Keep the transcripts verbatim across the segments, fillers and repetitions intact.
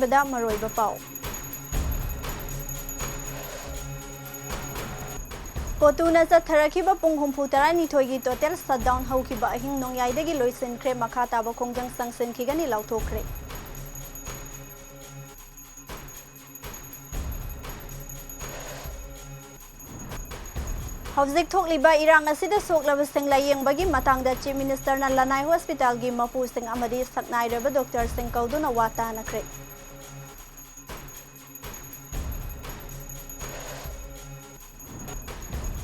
ꯕꯗ ꯃꯔꯨꯑꯣꯏꯕ ꯄꯥꯎ꯫ ꯀꯣꯇꯨꯅ ꯆꯠꯊꯔꯛꯈꯤꯕ ꯄꯨꯡ ꯍꯨꯝꯐꯨ ꯇꯔꯥꯅꯤꯊꯣꯏꯒꯤ total shutdown ꯍꯧꯈꯤꯕ ꯑꯍꯤꯡ ꯅꯣꯡꯌꯥꯏꯗꯒꯤ ꯂꯣꯏꯁꯤꯟꯈ꯭ꯔꯦ, ꯃꯈꯥ ꯇꯥꯕ ꯈꯣꯡꯖꯪ ꯆꯪꯁꯤꯟꯈꯤꯒꯅꯤ ꯂꯥꯎꯊꯣꯛꯈ꯭ꯔꯦ꯫ ꯍꯧꯖꯤꯛ ꯊꯣꯛꯂꯤꯕ ꯏꯔꯥꯡ ꯑꯁꯤꯗ ꯁꯣꯛꯂꯕꯁꯤꯡ ꯂꯥꯌꯦꯡꯕꯒꯤ ꯃꯇꯥꯡꯗ Chief Ministerꯅ ꯂꯅꯥꯏ hospitalꯒꯤ ꯃꯄꯨꯁꯤꯡ ꯑꯃꯗꯤ ꯁꯛꯅꯥꯏꯔꯕ doctorꯁꯤꯡ ꯀꯧꯗꯨꯅ ꯋꯥ ꯇꯥꯅꯈ꯭ꯔꯦ꯫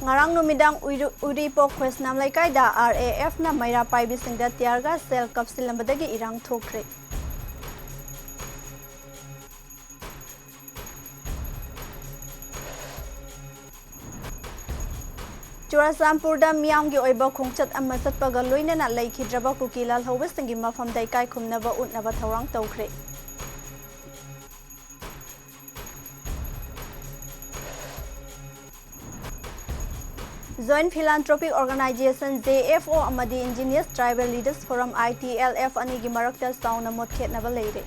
ꯉꯔꯥꯡ ꯅꯨꯃꯤꯗꯥꯡ ꯎꯏꯔꯨ-, ꯎꯔꯤꯄꯣꯛ ꯈꯣꯏꯁꯅꯥꯝ ꯂꯩꯀꯥꯏꯗ RAFꯅ ꯃꯩꯔꯥ ꯄꯥꯏꯕꯤꯁꯤꯡꯗ tear gas shell ꯀꯥꯞꯁꯤꯜꯂꯝꯕꯗꯒꯤ ꯏꯔꯥꯡ ꯊꯣꯛꯈ꯭ꯔꯦ꯫ ꯆꯨꯔꯆꯥꯟꯄꯨꯔꯗ ꯃꯤꯌꯥꯝꯒꯤ ꯑꯣꯏꯕ ꯈꯣꯡꯆꯠ ꯑꯃ ꯆꯠꯄꯒ ꯂꯣꯏꯅꯅ ꯂꯩꯈꯤꯗ꯭ꯔꯕ ꯀꯨꯀꯤ ꯂꯥꯜꯍꯧꯕꯁꯤꯡꯒꯤ ꯃꯐꯝꯗ ꯏꯀꯥꯏ ꯈꯨꯝꯅꯕ ꯎꯠꯅꯕ ꯊꯧꯔꯥꯡ ꯇꯧꯈ꯭ꯔꯦ꯫ Joint Philanthropic Organization, JFO, ꯑꯃꯗꯤ Indigenous Tribal Leaders Forum, ITLF, ꯑꯅꯤꯒꯤ ꯃꯔꯛꯇ ꯆꯥꯎꯅ ꯃꯣꯠꯈꯦꯠꯅꯕ ꯂꯩꯔꯦ꯫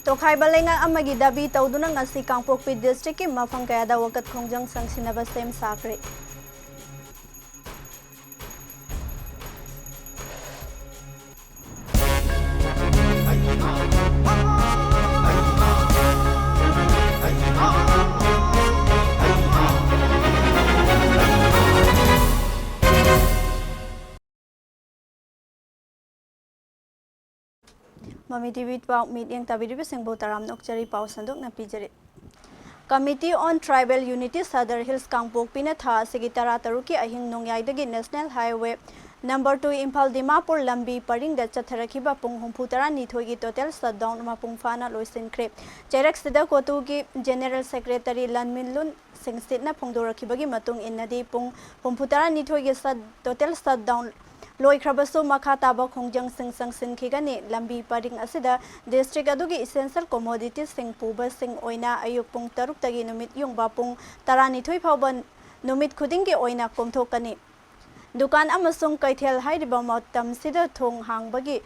ꯇꯣꯈꯥꯏꯕ ꯂꯩꯉꯥꯛ ꯑꯃꯒꯤ ꯗꯥꯕꯤ ꯇꯧꯗꯨꯅ ꯉꯁꯤ ꯀꯥꯡꯄꯣꯛꯄꯤ districtꯀꯤ ꯃꯐꯝ ꯀꯌꯥꯗ ꯋꯥꯀꯠ ꯈꯣꯡꯖꯪ ꯆꯪꯁꯤꯟꯅꯕ ꯁꯦꯝ ꯁꯥꯈ꯭ꯔꯦ꯫ ꯃꯃꯤ TV ꯄꯥꯎ ꯃꯤꯠꯌꯦꯡ ꯇꯥꯕꯤꯔꯤꯕꯁꯤꯡꯕꯨ ꯇꯔꯥꯝꯅ ꯑꯣꯛꯆꯔꯤ꯫ ꯄꯥꯎ ꯁꯟꯗꯣꯛꯅ ꯄꯤꯖꯔꯤ꯫ Committee on Tribal Unity Sadar Hills ꯀꯥꯡꯄꯣꯛꯄꯤꯅ ꯊꯥ ꯑꯁꯤꯒꯤ ꯇꯔꯥꯇꯔꯨꯛꯀꯤ ꯑꯍꯤꯡ ꯅꯣꯡꯌꯥꯏꯗꯒꯤ National Highway number two Imphal Dimapur ꯂꯝꯕꯤ ꯄꯔꯤꯡꯗ ꯆꯠꯊꯔꯛꯈꯤꯕ ꯄꯨꯡ ꯍꯨꯝꯐꯨ ꯇꯔꯥꯅꯤꯊꯣꯏꯒꯤ total shutdown ꯃꯄꯨꯡ ꯐꯥꯅ ꯂꯣꯏꯁꯤꯟꯈ꯭ꯔꯦ꯫ ꯆꯩꯔꯛꯁꯤꯗ ꯀꯣꯇꯨꯒꯤ General Secretary ꯂꯟꯃꯤꯟꯂꯨꯟ ꯁꯤꯡꯁꯤꯠꯅ ꯐꯣꯡꯗꯣꯔꯛꯈꯤꯕꯒꯤ ꯃꯇꯨꯡ ꯏꯟꯅꯗꯤ, ꯄꯨꯡ ꯍꯨꯝꯐꯨ ꯇꯔꯥꯅꯤꯊꯣꯏꯒꯤ shut-, total shutdown ꯂꯣꯏꯈ꯭ꯔꯕꯁꯨ, ꯃꯈꯥ ꯇꯥꯕ ꯈꯣꯡꯖꯪꯁꯤꯡ ꯆꯪꯁꯤꯟꯈꯤꯒꯅꯤ꯫ ꯂꯝꯕꯤ ꯄꯔꯤꯡ ꯑꯁꯤꯗ district ꯑꯗꯨꯒꯤ essential commoditiesꯁꯤꯡ ꯄꯨꯕꯁꯤꯡ ꯑꯣꯏꯅ ꯑꯌꯨꯛ ꯄꯨꯡ ꯇꯔꯨꯛꯇꯒꯤ ꯅꯨꯃꯤꯠ ꯌꯨꯡꯕ ꯄꯨꯡ ꯇꯔꯥꯅꯤꯊꯣꯏ ꯐꯥꯎꯕ ꯅꯨꯃꯤꯠ ꯈꯨꯗꯤꯡꯒꯤ ꯑꯣꯏꯅ ꯀꯣꯝꯊꯣꯛꯀꯅꯤ꯫ ꯗꯨꯀꯥꯟ ꯑꯃꯁꯨꯡ ꯀꯩꯊꯦꯜ ꯍꯥꯏꯔꯤꯕ ꯃꯇꯝꯁꯤꯗ ꯊꯣꯡ ꯍꯥꯡꯕꯒꯤ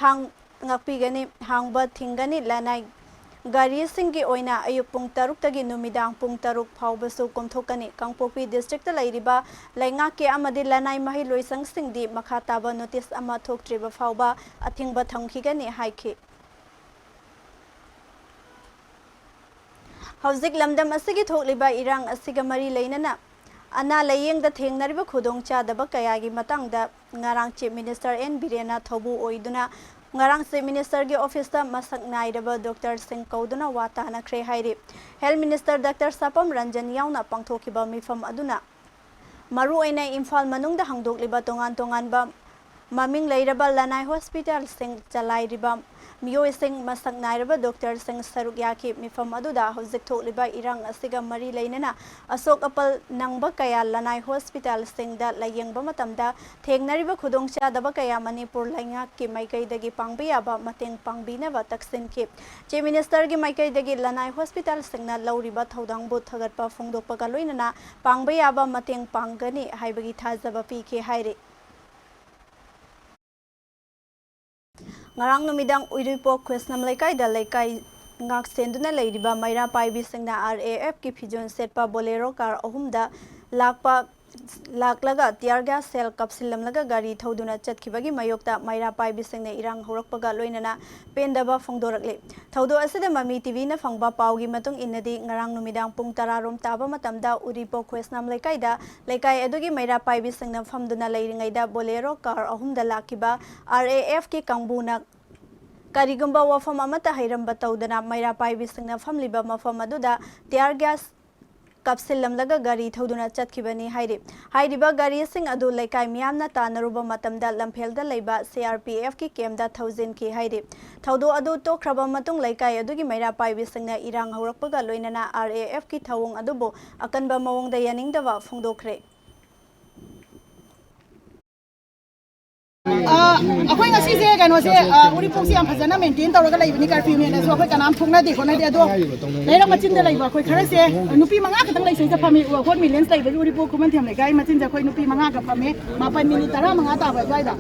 ꯍꯥꯡ-, ꯉꯥꯛꯄꯤꯒꯅꯤ, ꯍꯥꯡꯕ ꯊꯤꯡꯒꯅꯤ꯫ ꯂꯅꯥꯏ ꯒꯥꯔꯤꯁꯤꯡꯒꯤ ꯑꯣꯏꯅ ꯑꯌꯨꯛ ꯄꯨꯡ ꯇꯔꯨꯛꯇꯒꯤ ꯅꯨꯃꯤꯗꯥꯡ ꯄꯨꯡ ꯇꯔꯨꯛ ꯐꯥꯎꯕꯁꯨ ꯀꯣꯝꯊꯣꯛꯀꯅꯤ꯫ ꯀꯥꯡꯄꯣꯛꯄꯤ district ꯂꯩꯔꯤꯕ ꯂꯩꯉꯥꯛꯀꯤ ꯑꯃꯗꯤ ꯂꯅꯥꯏ ꯃꯍꯩꯂꯣꯏꯁꯪꯁꯤꯡꯗꯤ ꯃꯈꯥ ꯇꯥꯕ notice ꯑꯃ ꯊꯣꯛꯇ꯭ꯔꯤꯕ ꯐꯥꯎꯕ ꯑꯊꯤꯡꯕ ꯊꯝꯈꯤꯒꯅꯤ ꯍꯥꯏꯈꯤ꯫ ꯍꯧꯖꯤꯛ ꯂꯝꯗꯝ ꯑꯁꯤꯒꯤ ꯊꯣꯛꯂꯤꯕ ꯏꯔꯥꯡ ꯑꯁꯤꯒ ꯃꯔꯤ ꯂꯩꯅꯅ ꯑꯅꯥ ꯂꯥꯌꯦꯡꯗ ꯊꯦꯡꯅꯔꯤꯕ ꯈꯨꯗꯣꯡꯆꯥꯗꯕ ꯀꯌꯥꯒꯤ ꯃꯇꯥꯡꯗ ꯉꯔꯥꯡ Chief Minister N ꯕꯤꯔꯦꯟꯅ ꯊꯧꯕꯨ ꯑꯣꯏꯗꯨꯅ ꯉꯔꯥꯡ Chief Ministerꯒꯤ officeꯇ ꯃꯁꯛ ꯅꯥꯏꯔꯕ doctorꯁꯤꯡ ꯀꯧꯗꯨꯅ ꯋꯥ ꯇꯥꯅꯈ꯭ꯔꯦ ꯍꯥꯏꯔꯤ꯫ Health Minister Doctor ꯁꯥꯄꯝ ꯔꯟꯖꯟ ꯌꯥꯎꯅ ꯄꯥꯡꯊꯣꯛꯈꯤꯕ ꯃꯤꯐꯝ ꯑꯗꯨꯅ ꯃꯔꯨꯑꯣꯏꯅ ꯏꯝꯐꯥꯜ ꯃꯅꯨꯡꯗ ꯍꯥꯡꯗꯣꯛꯂꯤꯕ ꯇꯣꯉꯥꯟ ꯇꯣꯉꯥꯟꯕ ꯃꯃꯤꯡ ꯂꯩꯔꯕ ꯂꯅꯥꯏ hospitalꯁꯤꯡ ꯆꯂꯥꯏꯔꯤꯕ ꯃꯤꯑꯣꯏꯁꯤꯡ, ꯃꯁꯛ ꯅꯥꯏꯔꯕ doctorꯁꯤꯡ ꯁꯔꯨꯛ ꯌꯥꯈꯤ꯫ ꯃꯤꯐꯝ ꯑꯗꯨꯗ ꯍꯧꯖꯤꯛ ꯊꯣꯛꯂꯤꯕ ꯏꯔꯥꯡ ꯑꯁꯤꯒ ꯃꯔꯤ ꯂꯩꯅꯅ ꯑꯁꯣꯛ ꯑꯄꯜ ꯅꯪꯕ ꯀꯌꯥ ꯂꯅꯥꯏ hospitalꯁꯤꯡꯗ ꯂꯥꯌꯦꯡꯕ ꯃꯇꯝꯗ ꯊꯦꯡꯅꯔꯤꯕ ꯈꯨꯗꯣꯡꯆꯥꯗꯕ ꯀꯌꯥ ꯃꯅꯤꯄꯨꯔ ꯂꯩꯉꯥꯛꯀꯤ ꯃꯥꯏꯀꯩꯗꯒꯤ ꯄꯥꯡꯕ ꯌꯥꯕ ꯃꯇꯦꯡ ꯄꯥꯡꯕꯤꯅꯕ ꯇꯛꯁꯤꯟꯈꯤ꯫ Chief Ministerꯒꯤ ꯃꯥꯏꯀꯩꯗꯒꯤ ꯂꯅꯥꯏ hospitalꯁꯤꯡꯅ ꯂꯧꯔꯤꯕ ꯊꯧꯗꯥꯡꯕꯨ ꯊꯥꯒꯠꯄ ꯐꯣꯡꯗꯣꯛꯄꯒ ꯂꯣꯏꯅꯅ ꯄꯥꯡꯕ ꯌꯥꯕ ꯃꯇꯦꯡ ꯄꯥꯡꯒꯅꯤ ꯍꯥꯏꯕꯒꯤ ꯊꯥꯖꯕ ꯄꯤꯈꯤ ꯍꯥꯏꯔꯤ꯫ ꯉꯔꯥꯡ ꯅꯨꯃꯤꯗꯥꯡ ꯎꯔꯤꯄꯣꯛ ꯈꯣꯏꯁꯅꯝ ꯂꯩꯀꯥꯏꯗ ꯂꯩꯀꯥꯏ ꯉꯥꯛꯁꯦꯟꯗꯨꯅ ꯂꯩꯔꯤꯕ ꯃꯩꯔꯥ ꯄꯥꯏꯕꯤꯁꯤꯡꯅ RAFꯀꯤ ꯐꯤꯖꯣꯜ ꯁꯦꯠꯄ Bolero car ꯑꯍꯨꯝꯗ ꯂꯥꯛꯄ, ꯂꯥꯛꯂꯒ tear gas shell ꯀꯥꯞꯁꯤꯜꯂꯝꯂꯒ ꯒꯥꯔꯤ ꯊꯧꯗꯨꯅ ꯆꯠꯈꯤꯕꯒꯤ ꯃꯥꯌꯣꯛꯇ ꯃꯩꯔꯥ ꯄꯥꯏꯕꯤꯁꯤꯡꯅ ꯏꯔꯥꯡ ꯍꯧꯔꯛꯄꯒ ꯂꯣꯏꯅꯅ ꯄꯦꯟꯗꯕ ꯐꯣꯡꯗꯣꯔꯛꯂꯤ꯫ ꯊꯧꯗꯣꯛ ꯑꯁꯤꯗ ꯃꯃꯤ TVꯅ ꯐꯪꯕ ꯄꯥꯎꯒꯤ ꯃꯇꯨꯡ ꯏꯟꯅꯗꯤ, ꯉꯔꯥꯡ ꯅꯨꯃꯤꯗꯥꯡ ꯄꯨꯡ ꯇꯔꯥ ꯔꯣꯝ ꯇꯥꯕ ꯃꯇꯝꯗ ꯎꯔꯤꯄꯣꯛ ꯈꯣꯏꯁꯅꯥꯝ ꯂꯩꯀꯥꯏꯗ ꯂꯩꯀꯥꯏ ꯑꯗꯨꯒꯤ ꯃꯩꯔꯥ ꯄꯥꯏꯕꯤꯁꯤꯡꯅ ꯐꯝꯗꯨꯅ ꯂꯩꯔꯤꯉꯩꯗ Bolero car ꯑꯍꯨꯝꯗ ꯂꯥꯛꯈꯤꯕ RAFꯀꯤ ꯀꯥꯡꯕꯨꯅ ꯀꯔꯤꯒꯨꯝꯕ ꯋꯥꯐꯝ ꯑꯃꯠꯇ ꯍꯩꯔꯝꯕ ꯇꯧꯗꯅ ꯃꯩꯔꯥ ꯄꯥꯏꯕꯤꯁꯤꯡꯅ ꯐꯝꯂꯤꯕ ꯃꯐꯝ ꯑꯗꯨꯗ tear gas ꯀꯥꯞꯁꯤꯜꯂꯝꯂꯒ ꯒꯥꯔꯤ ꯊꯧꯗꯨꯅ ꯆꯠꯈꯤꯕꯅꯤ ꯍꯥꯏꯔꯤ꯫ ꯍꯥꯏꯔꯤꯕ ꯒꯥꯔꯤꯁꯤꯡ ꯑꯗꯨ ꯂꯩꯀꯥꯏ ꯃꯤꯌꯥꯝꯅ ꯇꯥꯟꯅꯔꯨꯕ ꯃꯇꯝꯗ ꯂꯝꯐꯦꯜꯗ ꯂꯩꯕ CRPFꯀꯤ campꯇ ꯊꯧꯖꯤꯟꯈꯤ ꯍꯥꯏꯔꯤ꯫ ꯊꯧꯗꯣꯛ ꯑꯗꯨ ꯇꯣꯛꯈ꯭ꯔꯕ ꯃꯇꯨꯡ ꯂꯩꯀꯥꯏ ꯑꯗꯨꯒꯤ ꯃꯩꯔꯥ ꯄꯥꯏꯕꯤꯁꯤꯡꯅ ꯏꯔꯥꯡ ꯍꯧꯔꯛꯄꯒ ꯂꯣꯏꯅꯅ RAFꯀꯤ ꯊꯧꯑꯣꯡ ꯑꯗꯨꯕꯨ ꯑꯀꯟꯕ ꯃꯑꯣꯡꯗ ꯌꯥꯅꯤꯡꯗꯕ ꯐꯣꯡꯗꯣꯛꯈ꯭ꯔꯦ꯫ ꯑꯩꯈꯣꯏ ꯉꯁꯤꯁꯦ ꯀꯩꯅꯣꯁꯦ, ꯑ, ꯎꯔꯤꯄꯣꯛꯁꯦ ꯌꯥꯝ ꯐꯖꯅ ꯃꯦꯟꯇꯦꯟ ꯇꯧꯔꯒ ꯂꯩꯕꯅꯤ, ꯀꯔꯐ꯭ꯌꯨꯅꯦꯅꯁꯨ ꯑꯩꯈꯣꯏ ꯀꯅꯥꯝ ꯊꯣꯛꯅꯗꯦ ꯈꯣꯠꯅꯗꯦ꯫ ꯑꯗꯣ ꯂꯩꯔꯛ ꯃꯆꯤꯟꯗ ꯂꯩꯕ ꯑꯩꯈꯣꯏ ꯈꯔꯁꯦ, ꯅꯨꯄꯤ ꯃꯉꯥ ꯈꯛꯇꯪ ꯂꯩ ꯁꯤꯗꯩꯗ ꯐꯝꯃꯤ꯫ ꯍꯣꯝ ꯃꯤꯂꯤꯌꯟꯁ ꯂꯩꯕꯒꯤ ꯎꯔꯤꯄꯣꯛ ꯈꯨꯃꯟꯊꯦꯝ ꯂꯩꯀꯥꯏ ꯃꯆꯤꯟꯁꯦ ꯑꯩꯈꯣꯏ ꯅꯨꯄꯤ ꯃꯉꯥ ꯈꯛ ꯐꯝꯃꯤ꯫ ꯃꯥꯄꯟ ꯃꯤꯅꯤꯠ ꯇꯔꯥ ꯃꯉꯥ ꯇꯥꯕ ꯑꯗꯨꯋꯥꯏꯗ꯫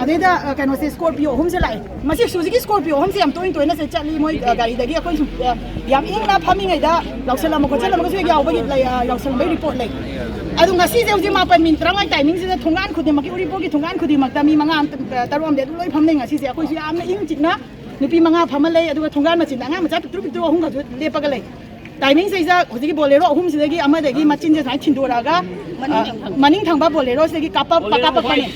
ꯑꯗꯩꯗ, ꯑ, ꯀꯩꯅꯣꯁꯦ, ꯁ꯭ꯀꯣꯔꯄꯤꯌꯣ ꯑꯍꯨꯝꯁꯦ ꯂꯥꯛꯑꯦ꯫ ꯃꯁꯤ ꯁꯨꯖꯨꯀꯤ ꯁ꯭ꯀꯣꯔꯄꯤꯌꯣ ꯑꯍꯨꯝꯁꯦ ꯌꯥꯝ ꯇꯣꯏꯅ ꯇꯣꯏꯅ ꯁꯦ ꯆꯠꯂꯤ ꯃꯣꯏ, ꯑ, ꯒꯥꯔꯤꯗꯒꯤ꯫ ꯑꯩꯈꯣꯏ ꯁꯨꯝ, ꯑ, ꯌꯥꯝ ꯏꯪꯅ ꯐꯝꯃꯤꯉꯩꯗ ꯌꯥꯎꯁꯜꯂꯝꯕ ꯈꯣꯠꯆꯜꯂꯝꯕꯒꯁꯨ ꯍꯦꯛ ꯌꯥꯎꯕꯒꯤ ꯂꯩ, ꯑ, ꯌꯥꯎꯁꯜꯂꯝꯕꯒꯤ ꯔꯤꯄꯣꯔꯠ ꯂꯩ꯫ ꯑꯗꯣ ꯉꯁꯤꯁꯦ ꯍꯧꯖꯤꯛ ꯃꯥꯄꯟ ꯃꯤꯅꯤꯠ ꯇꯔꯥꯃꯉꯥꯒꯤ ꯇꯥꯏꯃꯤꯡꯁꯤꯗ ꯊꯣꯡꯒꯥꯟ ꯈꯨꯗꯤꯡꯃꯛꯀꯤ, ꯎꯔꯤꯄꯣꯛꯀꯤ ꯊꯣꯡꯒꯥꯟ ꯈꯨꯗꯤꯡꯃꯛꯇ ꯃꯤ ꯃꯉꯥ ꯑꯃ, ꯇꯔꯨꯛ ꯑꯃꯗꯤ ꯑꯗꯨꯝ ꯂꯣꯏ ꯐꯝꯅꯩ ꯉꯁꯤꯁꯦ꯫ ꯑꯩꯈꯣꯏꯁꯨ ꯌꯥꯝꯅ ꯏꯪ ꯆꯤꯛꯅ ꯅꯨꯄꯤ ꯃꯉꯥ ꯐꯝꯃ ꯂꯩ, ꯑꯗꯨꯒ ꯊꯣꯡꯒꯥꯟ ꯃꯆꯤꯟꯗ ꯑꯉꯥꯡ ꯃꯆꯥ ꯄꯤꯛꯇ꯭ꯔꯨ ꯄꯤꯛꯇ꯭ꯔꯨ ꯑꯍꯨꯝꯒꯁꯨ ꯂꯦꯞꯄꯒ ꯂꯩ꯫ ꯇꯥꯏꯃꯤꯡꯁꯤꯗꯩꯗ ꯍꯧꯖꯤꯛꯀꯤ ꯕꯣꯂꯦꯔꯣ ꯑꯍꯨꯝꯁꯤꯗꯒꯤ ꯑꯃꯗꯒꯤ ꯃꯆꯤꯟꯁꯦ ꯁꯨꯃꯥꯏꯅ ꯊꯤꯟꯗꯣꯔꯛꯑꯒ, ꯑ, ꯃꯅꯤꯡ ꯊꯪꯕ ꯕꯣꯂꯦꯔꯣꯁꯤꯗꯒꯤ ꯀꯥꯞꯄ-, ꯀꯥꯞꯄꯛꯄꯅꯤ꯫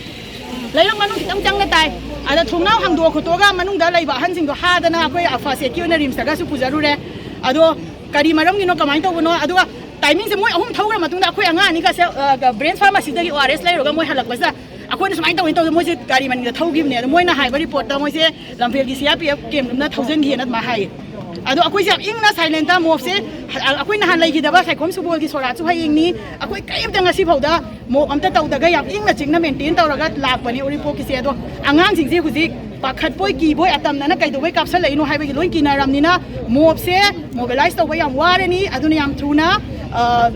ꯂꯩꯔꯛ ꯃꯅꯨꯡ ꯈꯤꯇꯪ ꯆꯪꯅ ꯇꯥꯏ꯫ ꯑꯗ ꯊꯣꯡꯅꯥꯎ ꯍꯥꯡꯗꯣꯛꯑ ꯈꯣꯠꯇꯣꯛꯑꯒ ꯃꯅꯨꯡꯗ ꯂꯩꯕ ꯑꯍꯟꯁꯤꯡꯗꯣ ꯍꯥꯗꯅ ꯑꯩꯈꯣꯏ ꯐꯥꯔꯁ ꯑꯦꯗꯀꯤ ꯑꯣꯏꯅ ꯔꯤꯝꯁꯇꯒꯁꯨ ꯄꯨꯖꯔꯨꯔꯦ꯫ ꯑꯗꯣ ꯀꯔꯤ ꯃꯔꯝꯒꯤꯅꯣ, ꯀꯃꯥꯏꯅ ꯇꯧꯕꯅꯣ? ꯑꯗꯨꯒ ꯇꯥꯏꯃꯤꯡꯁꯦ ꯃꯣꯏ ꯑꯍꯨꯝ ꯊꯧꯈ꯭ꯔ ꯃꯇꯨꯡꯗ ꯑꯩꯈꯣꯏ ꯑꯉꯥꯡ ꯑꯅꯤꯒꯁꯦ, ꯑ, ꯕ꯭ꯔꯦꯟꯁ ꯐꯥꯔꯃꯥꯁꯤꯗꯒꯤ ꯑꯣ ꯑꯥꯔ ꯑꯦꯁ ꯂꯩꯔꯨꯔꯒ ꯃꯣꯏ ꯍꯜꯂꯛꯄꯁꯤꯗ ꯑꯩꯈꯣꯏꯅ ꯁꯨꯃꯥꯏꯅ ꯇꯧꯋꯦꯅ ꯇꯧꯗꯦ, ꯃꯣꯏꯁꯦ ꯒꯥꯔꯤ ꯃꯅꯤꯡꯗ ꯊꯧꯈꯤꯕꯅꯦ꯫ ꯑꯗꯣ ꯃꯣꯏꯅ ꯍꯥꯏꯕ ꯔꯤꯄꯣꯔꯠꯇ ꯃꯣꯏꯁꯦ ꯂꯝꯐꯦꯜꯒꯤ C R P F camp ꯔꯨꯝꯗ ꯊꯧꯖꯤꯟꯈꯤꯑꯅ ꯑꯗꯨꯃꯥꯏꯅ ꯍꯥꯏꯌꯦ꯫ ꯑꯗꯣ ꯑꯩꯈꯣꯏꯁꯦ ꯌꯥꯝ ꯏꯪꯅ ꯁꯥꯏꯂꯦꯟꯇ ꯃꯣꯞꯁꯦ, ꯑꯩꯈꯣꯏ ꯅꯍꯥꯟ ꯂꯩꯈꯤꯗꯕ ꯁꯥꯏꯈꯣꯝ ꯁꯨꯕꯣꯜꯒꯤ ꯁꯣꯔꯥꯠꯁꯨ ꯍꯌꯦꯡꯅꯤ꯫ ꯑꯩꯈꯣꯏ ꯀꯔꯤꯝꯇ ꯉꯁꯤ ꯐꯥꯎꯗ ꯃꯣꯞ ꯑꯝꯇ ꯇꯧꯗꯒ ꯌꯥꯝ ꯏꯪꯅ ꯆꯤꯛꯅ ꯃꯦꯟꯇꯦꯟ ꯇꯧꯔꯒ ꯂꯥꯛꯄꯅꯦ ꯎꯔꯤꯄꯣꯛꯀꯤꯁꯦ꯫ ꯑꯗꯣ ꯑꯉꯥꯡꯁꯤꯡꯁꯦ ꯍꯧꯖꯤꯛ ꯄꯥꯈꯠꯄꯣꯏ ꯀꯤꯕꯣꯏ ꯑꯇꯝꯅꯅ ꯀꯩꯗꯧꯕꯩ ꯀꯥꯞꯁꯜꯂꯛꯏꯅꯣ ꯍꯥꯏꯕꯒꯤ ꯂꯣꯏ ꯀꯤꯅꯔꯕꯅꯤꯅ ꯃꯣꯞꯁꯦ ꯃꯣꯕꯤꯂꯥꯏꯁ ꯇꯧꯕ ꯌꯥꯝ ꯋꯥꯔꯅꯤ꯫ ꯑꯗꯨꯅ ꯌꯥꯝ ꯊꯨꯅ, ꯑ,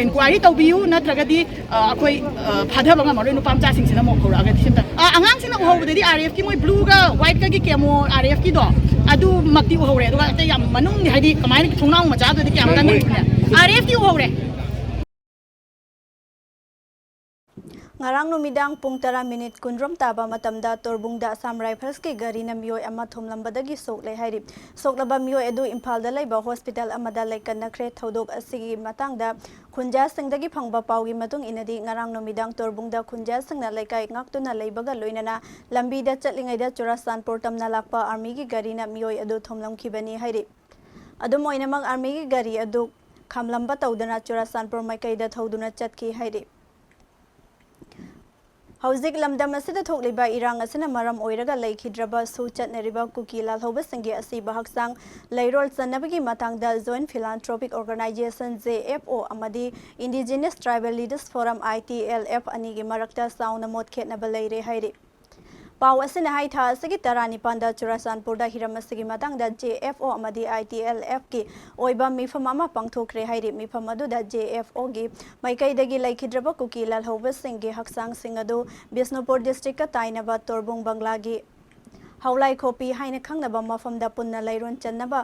ꯏꯟꯀ꯭ꯋꯥꯏꯔꯤ ꯇꯧꯕꯤꯌꯨ, ꯅꯠꯇ꯭ꯔꯒꯗꯤ, ꯑ, ꯑꯩꯈꯣꯏ, ꯑ, ꯐꯥꯊꯕ ꯉꯝꯃꯔꯣꯏ꯫ ꯅꯨꯄꯥ ꯃꯆꯥꯁꯤꯡꯁꯤꯅ ꯃꯣꯞ ꯍꯧꯔꯛꯑꯒꯗꯤ ꯁꯤꯝꯇ, ꯑ, ꯑꯉꯥꯡꯁꯤꯡꯅ ꯎꯍꯧꯕꯗꯗꯤ ꯑꯥꯔ ꯑꯦꯐꯀꯤ ꯃꯣꯏ ꯕ꯭ꯂꯨꯒ ꯋꯥꯏꯠꯀꯒꯤ ꯀꯦꯃꯣ ꯑꯥꯔ ꯑꯦꯐꯀꯤꯗꯣ ꯑꯗꯨꯃꯛꯇꯤ ꯎꯍꯧꯔꯦ꯫ ꯑꯗꯨꯒ ꯑꯇꯩ ꯌꯥꯝ ꯃꯅꯨꯡꯒꯤ, ꯍꯥꯏꯗꯤ ꯀꯃꯥꯏꯅ ꯊꯣꯡꯅꯥꯎ ꯃꯆꯥꯗꯨꯗꯤ ꯀꯌꯥꯝ ꯀꯟꯅ ꯎꯗ꯭ꯔꯦ꯫ ꯑꯥꯔ ꯑꯦꯐꯇꯤ ꯎꯍꯧꯔꯦ꯫ ꯉꯔꯥꯡ ꯅꯨꯃꯤꯗꯥꯡ ꯄꯨꯡ ꯇꯔꯥ ꯃꯤꯅꯤꯠ ꯀꯨꯟꯔꯣꯝ ꯇꯥꯕ ꯃꯇꯝꯗ ꯇꯣꯔꯕꯨꯡꯗ ꯑꯁꯥꯝ ꯔꯥꯏꯐꯜꯁꯀꯤ ꯒꯥꯔꯤꯅ ꯃꯤꯑꯣꯏ ꯑꯃ ꯊꯣꯝꯂꯝꯕꯗꯒꯤ ꯁꯣꯛꯂꯦ ꯍꯥꯏꯔꯤ꯫ ꯁꯣꯛꯂꯕ ꯃꯤꯑꯣꯏ ꯑꯗꯨ ꯏꯝꯐꯥꯜꯗ ꯂꯩꯕ ꯍꯣꯁꯄꯤꯇꯥꯜ ꯑꯃꯗ ꯂꯩꯀꯠꯅꯈ꯭ꯔꯦ꯫ ꯊꯧꯗꯣꯛ ꯑꯁꯤꯒꯤ ꯃꯇꯥꯡꯗ ꯈꯨꯟꯖꯥꯁꯤꯡꯗꯒꯤ ꯐꯪꯕ ꯄꯥꯎꯒꯤ ꯃꯇꯨꯡ ꯏꯟꯅꯗꯤ, ꯉꯔꯥꯡ ꯅꯨꯃꯤꯗꯥꯡ ꯇꯣꯔꯕꯨꯡꯗ ꯈꯨꯟꯖꯥꯁꯤꯡꯅ ꯂꯩꯀꯥꯏ ꯉꯥꯛꯇꯨꯅ ꯂꯩꯕꯒ ꯂꯣꯏꯅꯅ ꯂꯝꯕꯤꯗ ꯆꯠꯂꯤꯉꯩꯗ ꯆꯨꯔꯥꯆꯥꯟꯄꯨꯔ ꯇꯝꯅ ꯂꯥꯛꯄ ꯑꯥꯔꯃꯤꯒꯤ ꯒꯥꯔꯤꯅ ꯃꯤꯑꯣꯏ ꯑꯗꯨ ꯊꯣꯝꯂꯝꯈꯤꯕꯅꯤ ꯍꯥꯏꯔꯤ꯫ ꯑꯗꯨꯝ ꯑꯣꯏꯅꯃꯛ, ꯑꯥꯔꯃꯤꯒꯤ ꯒꯥꯔꯤ ꯑꯗꯨ ꯈꯥꯝꯂꯝꯕ ꯇꯧꯗꯅ ꯆꯨꯔꯥꯆꯥꯟꯄꯨꯔ ꯃꯥꯏꯀꯩꯗ ꯊꯧꯗꯨꯅ ꯆꯠꯈꯤ ꯍꯥꯏꯔꯤ꯫ ꯍꯧꯖꯤꯛ ꯂꯝꯗꯝ ꯑꯁꯤꯗ ꯊꯣꯛꯂꯤꯕ ꯏꯔꯥꯡ ꯑꯁꯤꯅ ꯃꯔꯝ ꯑꯣꯏꯔꯒ ꯂꯩꯈꯤꯗ꯭ꯔꯕꯁꯨ, ꯆꯠꯅꯔꯤꯕ ꯀꯨꯀꯤ ꯂꯥꯜꯍꯧꯕꯁꯤꯡꯒꯤ ꯑꯁꯤꯕ ꯍꯛꯆꯥꯡ ꯂꯩꯔꯣꯜ ꯆꯟꯅꯕꯒꯤ ꯃꯇꯥꯡꯗ Joint Philanthropic Organization, J F O, ꯑꯃꯗꯤ Indigenous Tribal Leaders Forum, I T L F, ꯑꯅꯤꯒꯤ ꯃꯔꯛꯇ ꯆꯥꯎꯅ ꯃꯣꯠ ꯈꯦꯠꯅꯕ ꯂꯩꯔꯦ ꯍꯥꯏꯔꯤ꯫ ꯄꯥꯎ ꯑꯁꯤꯅ ꯍꯥꯏ, ꯊꯥ ꯑꯁꯤꯒꯤ ꯇꯔꯥꯅꯤꯄꯥꯟꯗ ꯆꯨꯔꯥꯆꯥꯟꯄꯨꯔꯗ ꯍꯤꯔꯝ ꯑꯁꯤꯒꯤ ꯃꯇꯥꯡꯗ J F O ꯑꯃꯗꯤ I T L F ꯀꯤ ꯑꯣꯏꯕ ꯃꯤꯐꯝ ꯑꯃ ꯄꯥꯡꯊꯣꯛꯈ꯭ꯔꯦ ꯍꯥꯏꯔꯤ꯫ ꯃꯤꯐꯝ ꯑꯗꯨꯗ J F O ꯒꯤ ꯃꯥꯏꯀꯩꯗꯒꯤ ꯂꯩꯈꯤꯗ꯭ꯔꯕ ꯀꯨꯀꯤ ꯂꯥꯜꯍꯧꯕꯁꯤꯡꯒꯤ ꯍꯛꯆꯥꯡꯁꯤꯡ ꯑꯗꯨ ꯕꯤꯁꯅꯨꯄꯨꯔ district ꯀ ꯇꯥꯏꯅꯕ ꯇꯣꯔꯕꯨꯡ ꯕꯪꯂꯥꯒꯤ ꯍꯥꯎꯂꯥꯏꯈꯣꯄꯤ ꯍꯥꯏꯅ ꯈꯪꯅꯕ ꯃꯐꯝꯗ ꯄꯨꯟꯅ ꯂꯩꯔꯣꯟ ꯆꯟꯅꯕ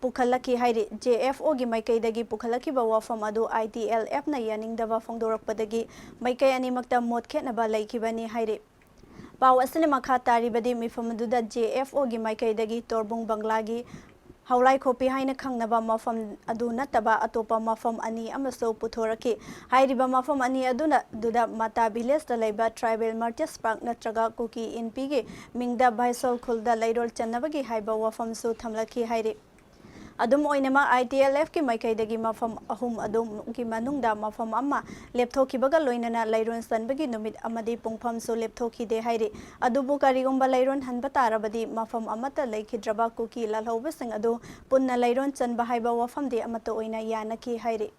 ꯄꯨꯈꯠꯂꯛꯈꯤ ꯍꯥꯏꯔꯤ꯫ J F O ꯒꯤ ꯃꯥꯏꯀꯩꯗꯒꯤ ꯄꯨꯈꯠꯂꯛꯈꯤꯕ ꯋꯥꯐꯝ ꯑꯗꯨ I T L F ꯅ ꯌꯥꯅꯤꯡꯗꯕ ꯐꯣꯡꯗꯣꯔꯛꯄꯗꯒꯤ ꯃꯥꯏꯀꯩ ꯑꯅꯤꯃꯛꯇ ꯃꯣꯠ ꯈꯦꯠꯅꯕ ꯂꯩꯈꯤꯕꯅꯤ ꯍꯥꯏꯔꯤ꯫ ꯄꯥꯎ ꯑꯁꯤꯅ ꯃꯈꯥ ꯇꯥꯔꯤꯕꯗꯤ, ꯃꯤꯐꯝ ꯑꯗꯨꯗ J F O ꯒꯤ ꯃꯥꯏꯀꯩꯗꯒꯤ ꯇꯣꯔꯕꯨꯡ ꯕꯪꯂꯥꯒꯤ ꯍꯥꯎꯂꯥꯏꯈꯣꯄꯤ ꯍꯥꯏꯅ ꯈꯪꯅꯕ ꯃꯐꯝ ꯑꯗꯨ ꯅꯠꯇꯕ ꯑꯇꯣꯞꯄ ꯃꯐꯝ ꯑꯅꯤ ꯑꯃꯁꯨ ꯄꯨꯊꯣꯔꯛꯈꯤ꯫ ꯍꯥꯏꯔꯤꯕ ꯃꯐꯝ ꯑꯅꯤ ꯑꯗꯨꯅ, ꯑꯗꯨꯗ ꯃꯥꯇꯥ village ꯇ ꯂꯩꯕ tribal martyrs park ꯅꯠꯇ꯭ꯔꯒ ꯀꯨꯀꯤ ꯏꯟꯄꯤꯒꯤ ꯃꯤꯡꯗ ꯚꯥꯏꯁꯣꯜ ꯈꯨꯜꯗ ꯂꯩꯔꯣꯜ ꯆꯟꯅꯕꯒꯤ ꯍꯥꯏꯕ ꯋꯥꯐꯝꯁꯨ ꯊꯝꯂꯛꯈꯤ ꯍꯥꯏꯔꯤ꯫ ꯑꯗꯨꯝ ꯑꯣꯏꯅꯃꯛ, I T L F ꯀꯤ ꯃꯥꯏꯀꯩꯗꯒꯤ ꯃꯐꯝ ꯑꯍꯨꯝ ꯑꯗꯨꯒꯤ ꯃꯅꯨꯡꯗ ꯃꯐꯝ ꯑꯃ ꯂꯦꯞꯊꯣꯛꯈꯤꯕꯒ ꯂꯣꯏꯅꯅ ꯂꯩꯔꯣꯟ ꯆꯟꯕꯒꯤ ꯅꯨꯃꯤꯠ ꯑꯃꯗꯤ ꯄꯨꯡꯐꯝꯁꯨ ꯂꯦꯞꯊꯣꯛꯈꯤꯗꯦ ꯍꯥꯏꯔꯤ꯫ ꯑꯗꯨꯕꯨ ꯀꯔꯤꯒꯨꯝꯕ ꯂꯩꯔꯣꯟ ꯍꯟꯕ ꯇꯥꯔꯕꯗꯤ, ꯃꯐꯝ ꯑꯃꯠꯇ ꯂꯩꯈꯤꯗ꯭ꯔꯕ ꯀꯨꯀꯤ ꯂꯥꯜꯍꯧꯕꯁꯤꯡ ꯑꯗꯨ ꯄꯨꯟꯅ ꯂꯩꯔꯣꯟ ꯆꯟꯕ ꯍꯥꯏꯕ ꯋꯥꯐꯝꯗꯤ ꯑꯃꯠꯇ ꯑꯣꯏꯅ ꯌꯥꯅꯈꯤ ꯍꯥꯏꯔꯤ꯫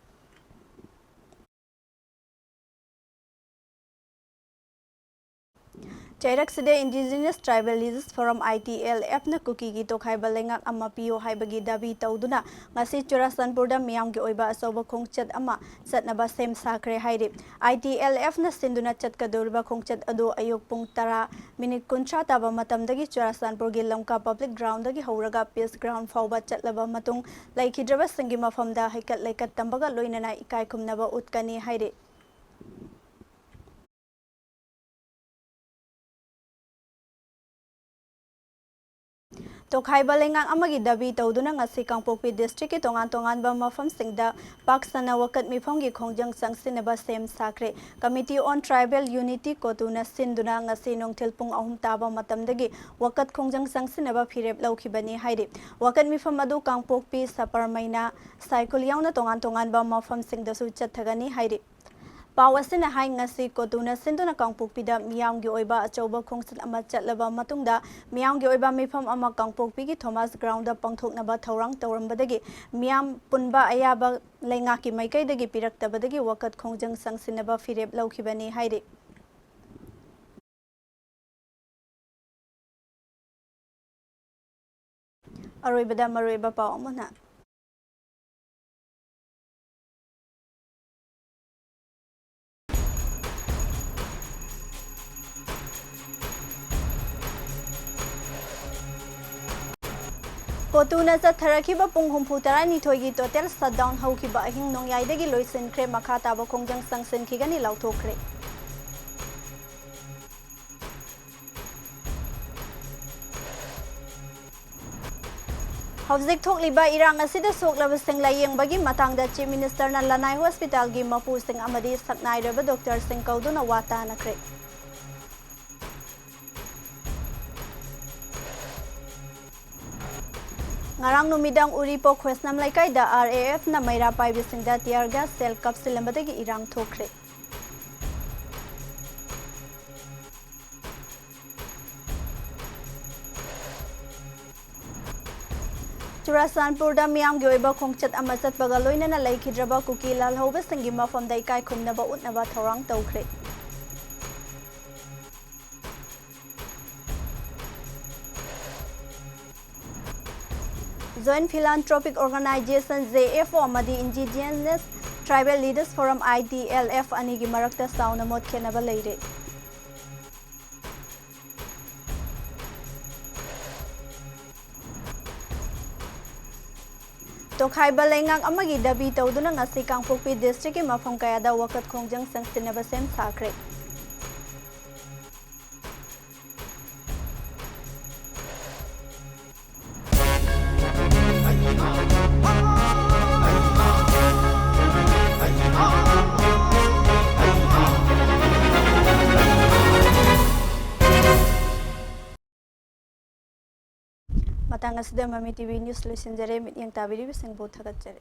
ꯆꯩꯔꯛꯁꯤꯗ Indigenous Tribal Leaders Forum, I T L F ꯅ ꯀꯨꯀꯤꯒꯤ ꯇꯣꯈꯥꯏꯕ ꯂꯩꯉꯥꯛ ꯑꯃ ꯄꯤꯌꯨ ꯍꯥꯏꯕꯒꯤ ꯗꯥꯕꯤ ꯇꯧꯗꯨꯅ ꯉꯁꯤ ꯆꯨꯔꯥꯆꯥꯟꯄꯨꯔꯗ ꯃꯤꯌꯥꯝꯒꯤ ꯑꯣꯏꯕ ꯑꯆꯧꯕ ꯈꯣꯡꯆꯠ ꯑꯃ ꯆꯠꯅꯕ ꯁꯦꯝ ꯁꯥꯈ꯭ꯔꯦ ꯍꯥꯏꯔꯤ꯫ I T L F ꯅ ꯁꯤꯟꯗꯨꯅ ꯆꯠꯀꯗꯧꯔꯤꯕ ꯈꯣꯡꯆꯠ ꯑꯗꯨ ꯑꯌꯨꯛ ꯄꯨꯡ ꯇꯔꯥ ꯃꯤꯅꯤꯠ ꯀꯨꯟꯊ꯭ꯔꯥ ꯇꯥꯕ ꯃꯇꯝꯗꯒꯤ ꯆꯨꯔꯥꯆꯥꯟꯄꯨꯔꯒꯤ ꯂꯝꯀꯥ public ground ꯗꯒꯤ ꯍꯧꯔꯒ Peace Ground ꯐꯥꯎꯕ ꯆꯠꯂꯕ ꯃꯇꯨꯡ, ꯂꯩꯈꯤꯗ꯭ꯔꯕꯁꯤꯡꯒꯤ ꯃꯐꯝꯗ ꯍꯩꯀꯠ ꯂꯩꯀꯠ ꯇꯝꯕꯒ ꯂꯣꯏꯅꯅ ꯏꯀꯥꯏ ꯈꯨꯝꯅꯕ ꯎꯠꯀꯅꯤ ꯍꯥꯏꯔꯤ꯫ ꯇꯣꯈꯥꯏꯕ ꯂꯩꯉꯥꯛ ꯑꯃꯒꯤ ꯗꯥꯕꯤ ꯇꯧꯗꯨꯅ ꯉꯁꯤ ꯀꯥꯡꯄꯣꯛꯄꯤ district ꯀꯤ ꯇꯣꯉꯥꯟ ꯇꯣꯉꯥꯟꯕ ꯃꯐꯝꯁꯤꯡꯗ ꯄꯥꯛ ꯁꯟꯅ ꯋꯥꯀꯠ ꯃꯤꯐꯝꯒꯤ ꯈꯣꯡꯖꯪ ꯆꯪꯁꯤꯟꯅꯕ ꯁꯦꯝ ꯁꯥꯈ꯭ꯔꯦ꯫ Committee on Tribal Unity, ꯀꯣꯇꯨꯅ ꯁꯤꯟꯗꯨꯅ ꯉꯁꯤ ꯅꯨꯡꯊꯤꯜ ꯄꯨꯡ ꯑꯍꯨꯝ ꯇꯥꯕ ꯃꯇꯝꯗꯒꯤ ꯋꯥꯀꯠ ꯈꯣꯡꯖꯪ ꯆꯪꯁꯤꯟꯅꯕ ꯐꯤꯔꯦꯞ ꯂꯧꯈꯤꯕꯅꯤ ꯍꯥꯏꯔꯤ꯫ ꯋꯥꯀꯠ ꯃꯤꯐꯝ ꯑꯗꯨ ꯀꯥꯡꯄꯣꯛꯄꯤ, ꯁꯄꯔꯃꯩꯅ, ꯁꯥꯏꯈꯨꯜ ꯌꯥꯎꯅ ꯇꯣꯉꯥꯟ ꯇꯣꯉꯥꯟꯕ ꯃꯐꯝꯁꯤꯡꯗꯁꯨ ꯆꯠꯊꯒꯅꯤ ꯍꯥꯏꯔꯤ꯫ ꯄꯥꯎ ꯑꯁꯤꯅ ꯍꯥꯏ, ꯉꯁꯤ ꯀꯣꯇꯨꯅ ꯁꯤꯟꯗꯨꯅ ꯀꯥꯡꯄꯣꯛꯄꯤꯗ ꯃꯤꯌꯥꯝꯒꯤ ꯑꯣꯏꯕ ꯑꯆꯧꯕ ꯈꯣꯡꯆꯠ ꯑꯃ ꯆꯠꯂꯕ ꯃꯇꯨꯡꯗ, ꯃꯤꯌꯥꯝꯒꯤ ꯑꯣꯏꯕ ꯃꯤꯐꯝ ꯑꯃ ꯀꯥꯡꯄꯣꯛꯄꯤꯒꯤ Thomas Ground ꯗ ꯄꯥꯡꯊꯣꯛꯅꯕ ꯊꯧꯔꯥꯡ ꯇꯧꯔꯝꯕꯗꯒꯤ, ꯃꯤꯌꯥꯝ ꯄꯨꯟꯕ ꯑꯌꯥꯕ ꯂꯩꯉꯥꯛꯀꯤ ꯃꯥꯏꯀꯩꯗꯒꯤ ꯄꯤꯔꯛꯇꯕꯗꯒꯤ ꯋꯥꯀꯠ ꯈꯣꯡꯖꯪ ꯆꯪꯁꯤꯟꯅꯕ ꯐꯤꯔꯦꯞ ꯂꯧꯈꯤꯕꯅꯤ ꯍꯥꯏꯔꯤ꯫ ꯑꯔꯣꯏꯕꯗ ꯃꯔꯨꯑꯣꯏꯕ ꯄꯥꯎ ꯑꯃꯅ, ꯀꯣꯇꯨꯅ ꯆꯠꯊꯔꯛꯈꯤꯕ ꯄꯨꯡ ꯍꯨꯝꯐꯨ ꯇꯔꯥꯅꯤꯊꯣꯏꯒꯤ total shutdown ꯍꯧꯈꯤꯕ ꯑꯍꯤꯡ ꯅꯣꯡꯌꯥꯏꯗꯒꯤ ꯂꯣꯏꯁꯤꯟꯈ꯭ꯔꯦ, ꯃꯈꯥ ꯇꯥꯕ ꯈꯣꯡꯖꯪ ꯆꯪꯁꯤꯟꯈꯤꯒꯅꯤ ꯂꯥꯎꯊꯣꯛꯈ꯭ꯔꯦ꯫ ꯍꯧꯖꯤꯛ ꯊꯣꯛꯂꯤꯕ ꯏꯔꯥꯡ ꯑꯁꯤꯗ ꯁꯣꯛꯂꯕꯁꯤꯡ ꯂꯥꯌꯦꯡꯕꯒꯤ ꯃꯇꯥꯡꯗ Chief Minister ꯅ ꯂꯅꯥꯏ hospital ꯒꯤ ꯃꯄꯨꯁꯤꯡ ꯑꯃꯗꯤ ꯁꯛꯅꯥꯏꯔꯕ doctor ꯁꯤꯡ ꯀꯧꯗꯨꯅ ꯋꯥ ꯇꯥꯅꯈ꯭ꯔꯦ꯫ ꯉꯔꯥꯡ ꯅꯨꯃꯤꯗꯥꯡ ꯎꯔꯤꯄꯣꯛ ꯈ꯭ꯔꯤꯁꯅꯝ ꯂꯩꯀꯥꯏꯗ R A F ꯅ ꯃꯩꯔꯥ ꯄꯥꯏꯕꯁꯤꯡꯗ tear gas shell ꯀꯥꯞꯁꯤꯜꯂꯝꯕꯗꯒꯤ ꯏꯔꯥꯡ ꯊꯣꯛꯈ꯭ꯔꯦ꯫ ꯆꯨꯔꯥꯆꯥꯟꯄꯨꯔꯗ ꯃꯤꯌꯥꯝꯒꯤ ꯑꯣꯏꯕ ꯈꯣꯡꯆꯠ ꯑꯃ ꯆꯠꯄꯒ ꯂꯣꯏꯅꯅ ꯂꯩꯈꯤꯗ꯭ꯔꯕ ꯀꯨꯀꯤ ꯂꯥꯜꯍꯧꯕꯁꯤꯡꯒꯤ ꯃꯐꯝꯗ ꯏꯀꯥꯏ ꯈꯨꯝꯅꯕ ꯎꯠꯅꯕ ꯊꯧꯔꯥꯡ ꯇꯧꯈ꯭ꯔꯦ꯫ Joint Philanthropic Organization, J F O, ꯑꯃꯗꯤ Indigenous Tribal Leaders Forum, I T L F, ꯑꯅꯤꯒꯤ ꯃꯔꯛꯇ ꯆꯥꯎꯅ ꯃꯣꯠ ꯈꯦꯠꯅꯕ ꯂꯩꯔꯦ꯫ ꯇꯣꯈꯥꯏꯕ ꯂꯩꯉꯥꯛ ꯑꯃꯒꯤ ꯗꯥꯕꯤ ꯇꯧꯗꯨꯅ ꯉꯁꯤ ꯀꯥꯡꯄꯣꯛꯄꯤ district ꯀꯤ ꯃꯐꯝ ꯀꯌꯥꯗ ꯋꯥꯀꯠ ꯈꯣꯡꯖꯪ ꯆꯪꯁꯤꯟꯅꯕ ꯁꯦꯝ ꯁꯥꯈ꯭ꯔꯦ꯫ ꯃꯇꯥꯡ ꯑꯁꯤꯗ ꯃꯃꯤ T V News ꯂꯣꯏꯁꯤꯟꯖꯔꯦ꯫ ꯃꯤꯠꯌꯦꯡ ꯇꯥꯕꯤꯔꯤꯕꯁꯤꯡꯕꯨ ꯊꯥꯒꯠꯆꯔꯤ꯫